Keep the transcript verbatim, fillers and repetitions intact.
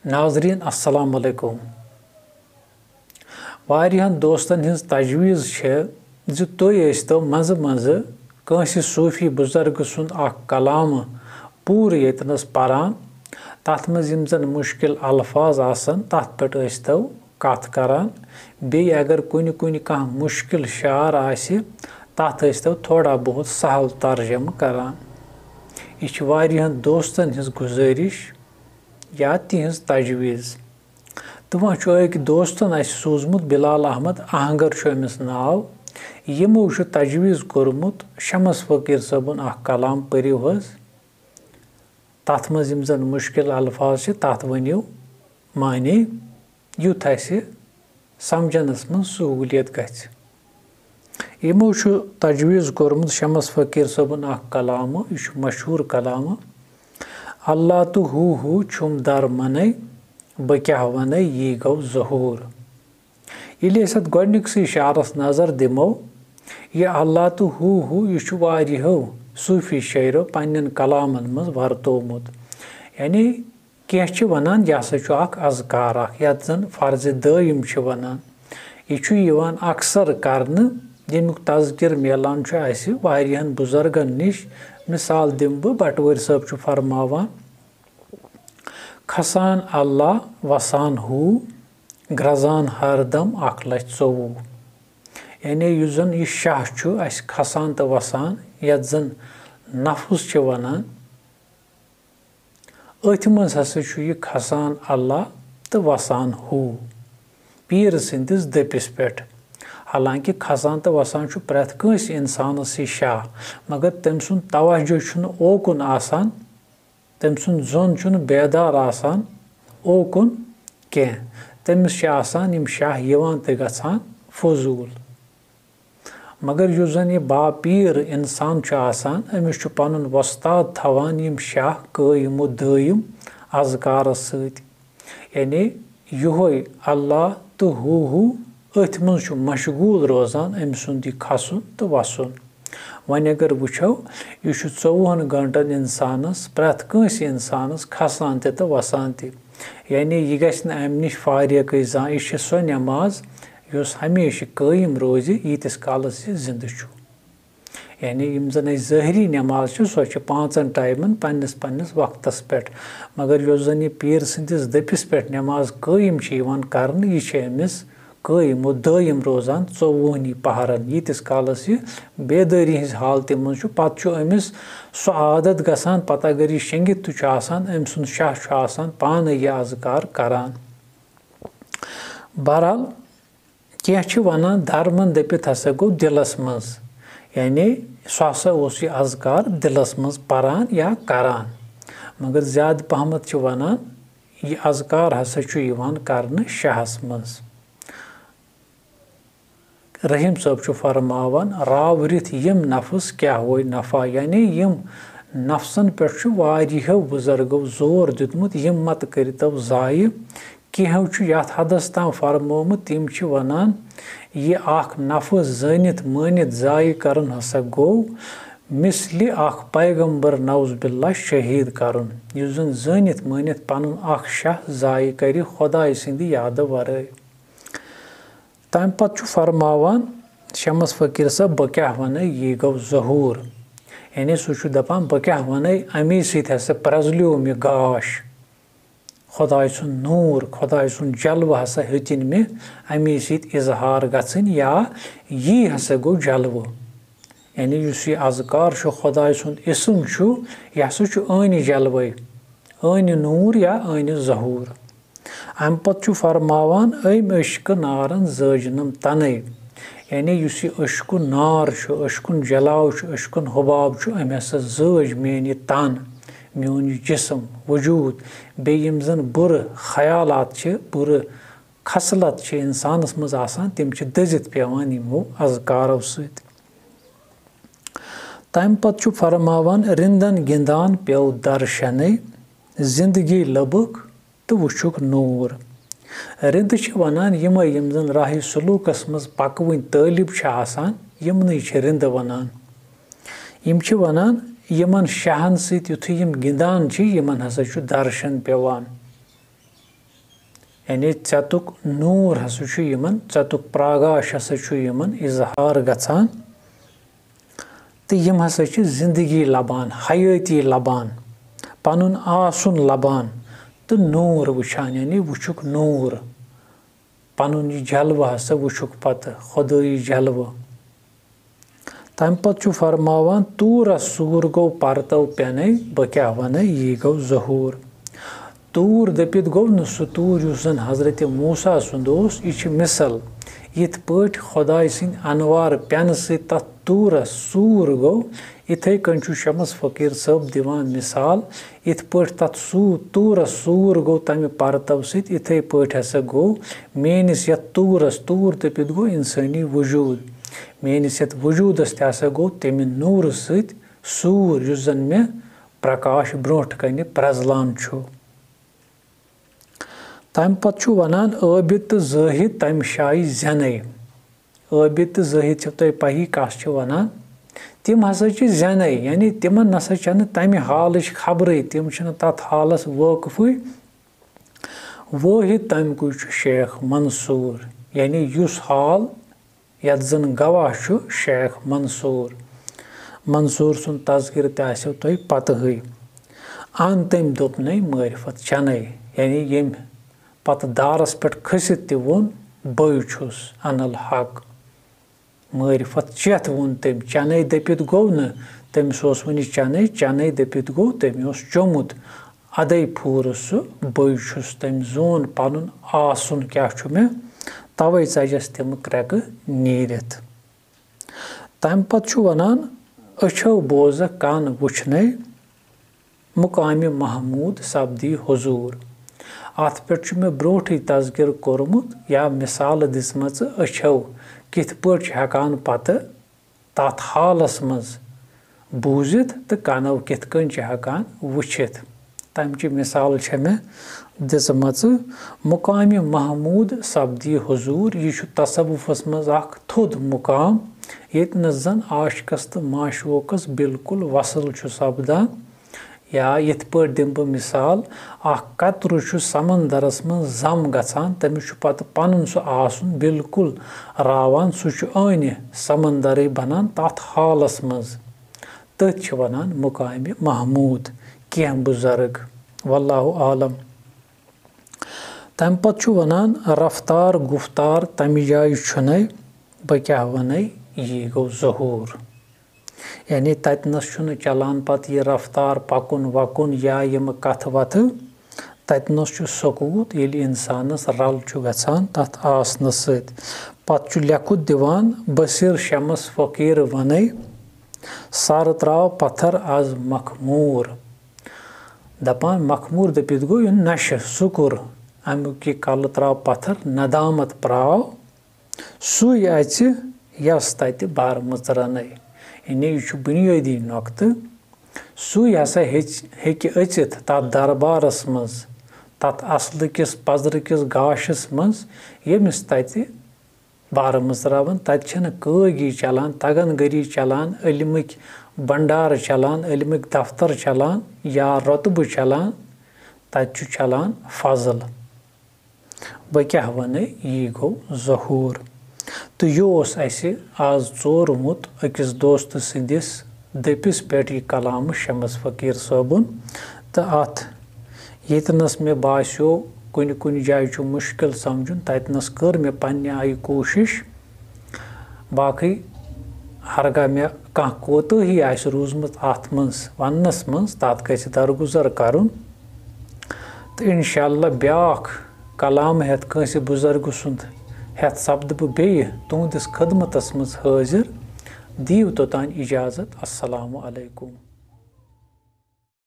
ناظرین، السلام علیکم۔ واریاہن دوستن ہٕنٛز تجویز چھےٚ زِ تُہۍ ٲسۍتو منٛزٕ منٛزٕ کٲنٛسہِ صوٗفی بُزرگہٕ سُنٛد اکھ کلامہٕ پوٗرٕ ییٚتنس پران، تتھ منٛز یِم زن مُشکِل الفاظ آسن، تتھ پٮ۪ٹھ ٲسۍتو کتھ کران۔ بیٚیہِ اگر کُنہِ کُنہِ کانٛہہ مُشکِل شعر آسہِ، تتھ ٲسۍتو تھوڑا بہت سہل ترجمہٕ کران۔ یہِ چھِ واریاہن دوستن ہٕنٛز گُزٲرِش یا تِہنٛز تجویز۔ تہٕ وۄنۍ چھُ أکۍ دوستن اَسہِ سوٗزمُت، بلال احمد آہنگر چھُ أمِس ناو۔ یِمو چھُ تجویز کوٚرمُت شمس فقیٖر صٲبُن اکھ کلام پٔرِو حظ۔ تَتھ منٛز یِم زَن مُشکِل الفاظ چھِ، تَتھ ؤنِو معنی، یُتھ اَسہِ سَمجھنَس منٛز سہوٗلیت گژھِ۔ یِمو چھُ تجویٖز کوٚرمُت شمس فقیٖر صٲبُن اَکھ کلامہٕ، یہِ چھُ مشہوٗر کلامہٕ، "اللہ تہٕ ہوٗ ہوٗ چھُم در منَے، بہٕ کیٛاہ وَنَے، یی گوٚو ظہوٗر۔" ییٚلہِ أسۍ اَتھ گۄڈٕنِکسٕے شعرَس نظر دِمو، یہِ اللہ تہٕ ہوٗ ہوٗ، یہِ چھُ واریاہو صوٗفی شٲعرو پنٛنٮ۪ن کلامَن منٛز ورتوومُت۔ یعنی کینٛہہ چھِ وَنان، یہِ ہسا چھُ اَکھ اذکار اَکھ، یَتھ زَن فرضِ دٲیِم چھِ وَنان۔ یہِ چھُ یِوان اکثر کرنہٕ، ییٚمیُک تذکر میلان چھُ اَسہِ واریاہَن بُزرگَن نِش۔ مثال دِمہٕ بہٕ، بَٹوٲرۍ صٲب چھُ فرماوان، "کھسان اللہ وسان ہوٗ، گرٛزان ہر دم اکھ لچھ ژوٚوُہ۔" یعنی یُس زن یہِ شاہ چھُ اَسہِ کھسان تہٕ وسان، یَتھ زن نفس چھِ وَنان، أتھۍ منٛز ہسا چھُ یہِ کھسان اللہ تہٕ وسان ہوٗ، پیٖر سٕنٛدِس دٔپِس پٮ۪ٹھ۔ حالانکہِ کھسان تہٕ وسان چھُ پرٛٮ۪تھ کٲنٛسہِ اِنسانس یہِ شاہ، مگر تٔمۍ سُنٛد توجہ چھُنہٕ اوکُن آسان، تٔمۍ سُنٛد ظۄن چھُنہٕ بیدار آسان اوکُن کینٛہہ۔ تٔمِس چھِ آسان یِم شاہ یِوان تہٕ گژھان فضوٗل۔ مگر یُس زَن یہِ باپیٖر اِنسان چھُ آسان، أمِس چھُ پَنُن وۄستاد تھاوان یِم شاہ قٲیِم و دٲیِم اذکارَس سۭتۍ۔ یعنی یِہوٚے اللہ تہٕ ہوٗ ہوٗ، أتھۍ منٛز چھُ مشغوٗل روزان أمۍ سُنٛد یہِ کھسُن تہٕ وَسُن۔ وۄنۍ اگر وٕچھو، یہِ چھُ ژوٚوُہَن گٲنٛٹَن اِنسانَس، پرٛٮ۪تھ کٲنٛسہِ اِنسانَس کھسان تہِ تہٕ وَسان تہِ۔ یعنی یہِ گژھِ نہٕ اَمہِ نِش فارغٕے زانٛہہ۔ یہِ چھِ سۄ نٮ۪ماز یُس ہمیشہِ قٲیِم روزِ، ییٖتِس کالَس یہِ زِندٕ چھُ۔ یعنی یِم زَن اَسہِ ظٲہری نٮ۪ماز چھِ، سۄ چھِ پانٛژَن ٹایمَن پنٛنِس پنٛنِس وقتَس پٮ۪ٹھ۔ مگر یۄس زَن یہِ پیٖر سٕنٛدِس دٔپِس پٮ۪ٹھ نٮ۪ماز قٲیِم چھِ یِوان کرنہٕ، یہِ چھِ أمِس قٲیِم و دٲیِم روزان ژوٚوُہنٕے پہرن، ییٖتِس کالَس یہِ بیدٲری ہٕنٛزِ حالتہِ منٛز چھُ۔ پَتہٕ چھُ أمِس سُہ عادت گژھان، پَتہٕ اگر یہِ شیٚنگِتھ تہِ چھُ آسان، أمۍ سُنٛد شاہ چھُ آسان پانَے یہِ اذکار کران۔ بہرحال، کینٛہہ چھِ وَنان، درمن دٔپِتھ ہسا گوٚو دِلَس منٛز، یعنی سُہ ہسا اوس یہِ اذکار دِلَس منٛز پَران یا کران۔ مگر زیادٕ پَہمَتھ چھِ وَنان، یہِ اذکار ہسا چھُ یِوان کرنہٕ شاہَس منٛز۔ رحیٖم صٲب چھُ فرماوان، راورِتھ یِم نفس کیٛاہ ہوے نفع، یعنی یِم نفسن پٮ۪ٹھ چھُ واریاہو بُزرگو زور دیُتمُت، یِم مت کٔرۍتو ضایع۔ کینٛہو چھُ یتھ حدس تام فرمومُت، تِم چھِ ونان، یہِ اکھ نفس زٲنِتھ مٲنِتھ ضایع کرُن ہسا گوٚو مثلِ اکھ پیغمبر نعوذ باللہ شہید کرُن، یُس زن زٲنِتھ مٲنِتھ پنُن اکھ شاہ ضایع کرِ خۄداے سٕنٛدِ یادٕ ورٲے۔ تَمہِ پَتہٕ چھُ فرماوان شمس فقیٖر صٲب، "بہٕ کیٛاہ وَنَے، یی گوٚو ظہوٗر۔" یعنی سُہ چھُ دَپان، "بہٕ کیٛاہ وَنَے، اَمی سۭتۍ ہسا پرٛزلیو مےٚ گاش۔ خۄداے سُنٛد نوٗر، خۄداے سُنٛد جلوٕ ہسا ہیوٚتِن مےٚ اَمی سۭتۍ اظہار گژھٕنۍ، یا یی ہسا گوٚو جلوٕ۔" یعنی یُس یہِ اذکار چھُ، خۄداے سُنٛد اسم چھُ، یہِ ہسا چھُ عٲنہِ جلوَے، عٲنہِ نوٗر یا عٲنہِ ظہوٗر۔ اَمہِ پَتہٕ چھُ فرماوان، "أمۍ عشقہٕ نارَن زٲجنَم تَنَے۔" یعنی یُس یہِ عشقُن نار چھُ، عشقُن جلاو چھُ، عشقُن حباب چھُ، أمۍ ہسا زٲج میٛٲنۍ یہِ تَن، میون یہِ جسم، وجوٗد۔ بیٚیہِ یِم زَن بُرٕ خیالات چھِ، بُرٕ خصلت چھِ اِنسانَس منٛز آسان، تِم چھِ دٔزِتھ پٮ۪وان یِمو اذکارو سۭتۍ۔ تَمہِ پَتہٕ چھُ فرماوان، "رِندَن گِندان پیوٚو درشنَے، زندگی لٔبٕکھ تہٕ وُچھُکھ نوٗر۔" رِندٕ چھِ وَنان یِمَے، یِم زَن راہِ سلوٗکَس منٛز پَکوٕنۍ طٲلب چھِ آسان، یِمنٕے چھِ رِندٕ وَنان۔ یِم چھِ وَنان، یِمَن شاہَن سۭتۍ یُتھُے یِم گِندان چھِ، یِمَن ہسا چھُ درشن پٮ۪وان۔ یعنی ژیتُک نوٗر ہسا چھُ یِمن، ژیتُک پراگاش ہسا چھُ یِمن اظہار گژھان۔ تہٕ یِم ہسا چھِ زندگی لبان، حیٲتی لبان، پنُن آسُن لبان تہٕ نوٗر وٕچھان، یعنی وٕچھُکھ نوٗر، پنُن یہِ جلوٕ ہسا وٕچھُکھ پتہٕ، خۄدٲیی جلوٕ۔ تَمہِ پتہٕ چھُ فرماوان، "طوٗرس سوٗر گوٚو پرتو پٮ۪نے، بہٕ کیٛاہ وَنَے، یی گوٚو ظہوٗر۔" طوٗر دٔپِتھ گوٚو نہٕ سُہ طوٗر یُس زن حضرت موسیٰ سُنٛد اوس، یہِ چھِ مثل۔ یِتھ پٲٹھۍ خۄداے سٕنٛدۍ انوار پٮ۪نہٕ سۭتۍ تتھ طوٗرس سوٗر گوٚو، یِتھے کٔنۍ چھُ شمس فقیٖر صٲب دِوان مثال، یِتھ پٲٹھۍ تتھ سوٗ-، طوٗرس سوٗر گوٚو تمہِ پرتو سۭتۍ، یِتھے پٲٹھۍ ہسا گوٚو میٲنِس یتھ طوٗرس، طوٗر دٔپِتھ گوٚو انسٲنی وجوٗد، میٲنِس یتھ وجوٗدس تہِ ہسا گوٚو تمہِ نوٗرٕ سۭتۍ سوٗر، یُس زن مےٚ پرکاش برونٛٹھ کنہِ پرزلان چھُ۔ تمہِ پتہٕ چھُ ونان، عٲبِد تہٕ زٲہِد تمہِ شایہِ زینے۔ عٲبِد تہٕ زٲہِد چھِو تۄہہِ پَیی کَس چھِ وَنان۔ تِم ہسا چھِ زینے، یعنی تِمن نسا چھَنہٕ تَمہِ حالٕچ خبرٕے، تِم چھِنہٕ تَتھ حالَس وٲقفٕے۔ وٲحِد تَمہِ کُے چھُ شیخ منصوٗر، یعنی یُس حال یَتھ زَن گواہ چھُ شیخ منصوٗر۔ منصوٗر سُنٛد تذکرٕ تہِ آسیو تۄہہِ پَتہٕے۔ اَن تٔمۍ دوٚپنَے معرفت چَنَے، یعنی ییٚمۍ پتہٕ دارس پٮ۪ٹھ کھٔسِتھ تہِ ووٚن، "بٕے چھُس انل حق۔" معرفت چٮ۪تھ ووٚن تٔمۍ، "چنے" دٔپِتھ گوٚو نہٕ، تٔمِس اوس وُنہِ چنے، "چنے" دٔپِتھ گوٚو، تٔمۍ اوس چوٚمُت۔ ادے پھوٗرُس سُہ، "بٕے چھُس۔" تٔمۍ زون پنُن آسُن کیٛاہ چھُ مےٚ، توے ژجس تِم کرٛٮ۪کہٕ نیٖرِتھ۔ تَمہِ پتہٕ چھُ وَنان، "أچھو بوزکھ کَن وُچھنے، مُقامِ محموٗد سپدی حضوٗر۔" اَتھ پٮ۪ٹھ چھُ مےٚ برونٛٹھٕے تذکرٕ کوٚرمُت یا مثال دِژمَژٕ، أچھو کِتھ پٲٹھۍ چھِ ہٮ۪کان پتہٕ تَتھ حالَس منٛز بوٗزِتھ تہٕ کَنو کِتھ کٔنۍ چھِ ہٮ۪کان وٕچھِتھ۔ تَمہِ چہِ مثال چھےٚ مےٚ دِژمَژٕ۔ مُقامِ محموٗد سپدی حضوٗر، یہِ چھُ تصوُفَس منٛز اَکھ تھوٚد مُقام، ییٚتہِ نَس زَن عاشقَس تہٕ معشوقَس بالکل وصل چھُ سپدان۔ یا یِتھ پٲٹھۍ دِمہٕ بہٕ مثال، اَکھ قطرٕ چھُ سمندرَس منٛز ضم گژھان، تٔمِس چھُ پَتہٕ پَنُن سُہ آسُن بالکل راوان، سُہ چھُ ٲنہِ سمندرٕے بَنان تَتھ حالَس منٛز۔ تٔتھۍ چھِ وَنان مُقامِ محموٗد کینٛہہ بُزرگ۔ واللہ عالم۔ تَمہِ پَتہٕ چھُ وَنان، "رفتار گُفتار تَمہِ جایہِ چھُنَے، بہٕ کیٛاہ وَنَے، یی گوٚو ظہوٗر۔" یعنی تَتہِ نَس چھُنہٕ چَلان پَتہٕ یہِ رفتار پَکُن وَکُن یا یِم کَتھٕ وَتھٕ، تَتہِ نَس چھُ سکوٗت، ییٚلہِ اِنسانَس رَل چھُ گژھان تَتھ آسنَس سۭتۍ۔ پَتہٕ چھُ لیٚکھُت دِوان، بصیٖر شمس فقیٖر وَنَے، سر تراو پتھر از مخمور۔ دپان مخمور دپِتھ گوٚو یہِ نشہٕ، سُہ کوٚر۔ امیُک یہِ کلہٕ تراو پتھر، ندامت پراو۔ سُے اژِ یس تتہِ بر مٕژرنَے۔ یعنی یہِ چھُ بُنیٲدی نۄقطہٕ۔ سُے ہسا ہیٚژ-، ہیٚکہِ أژِتھ تتھ دربارس منٛز، تتھ اصلہٕ کِس پزرٕ کِس گاشس منٛز، ییٚمِس تتہِ بارٕ مٕژراوان۔ تَتہِ چھَنہٕ کٲگی چلان، تَگَن گٔری چلان، علمٕکۍ بنڈار چلان، علمٕکۍ دفتر چلان یا رۄتبہٕ چلان۔ تَتہِ چھُ چلان فضل۔ بہٕ کیٛاہ وَنَے، یی گوٚو ظہوٗر۔ تہٕ یہِ اوس اَسہِ آز ژورمُت أکِس دوستہٕ سٕنٛدِس دٔپِس پٮ۪ٹھ یہِ کلامہٕ شمس فقیٖر صٲبُن۔ تہٕ اَتھ ییٚتہِ نَس مےٚ باسیو کُنہِ کُنہِ جایہِ چھُ مُشکِل سَمجھُن، تَتہِ نَس کٔر مےٚ پنٛنہِ آیہِ کوٗشِش۔ باقٕے ہرگاہ مےٚ کانٛہہ کوتٲہی آسہِ روٗزمٕژ اَتھ منٛز وَننَس منٛز، تَتھ گژھِ درگُزر کَرُن۔ تہٕ اِنشاء اللہ بیٛاکھ کلام ہٮ۪تھ، کٲنٛسہِ بُزرگہٕ سُنٛد ہٮ۪تھ سپدٕ بہٕ بیٚیہِ تُہٕنٛدِس خدمتس منٛز حٲضِر۔ دِیِو توٚتام اِجازت۔ السلام علیکم۔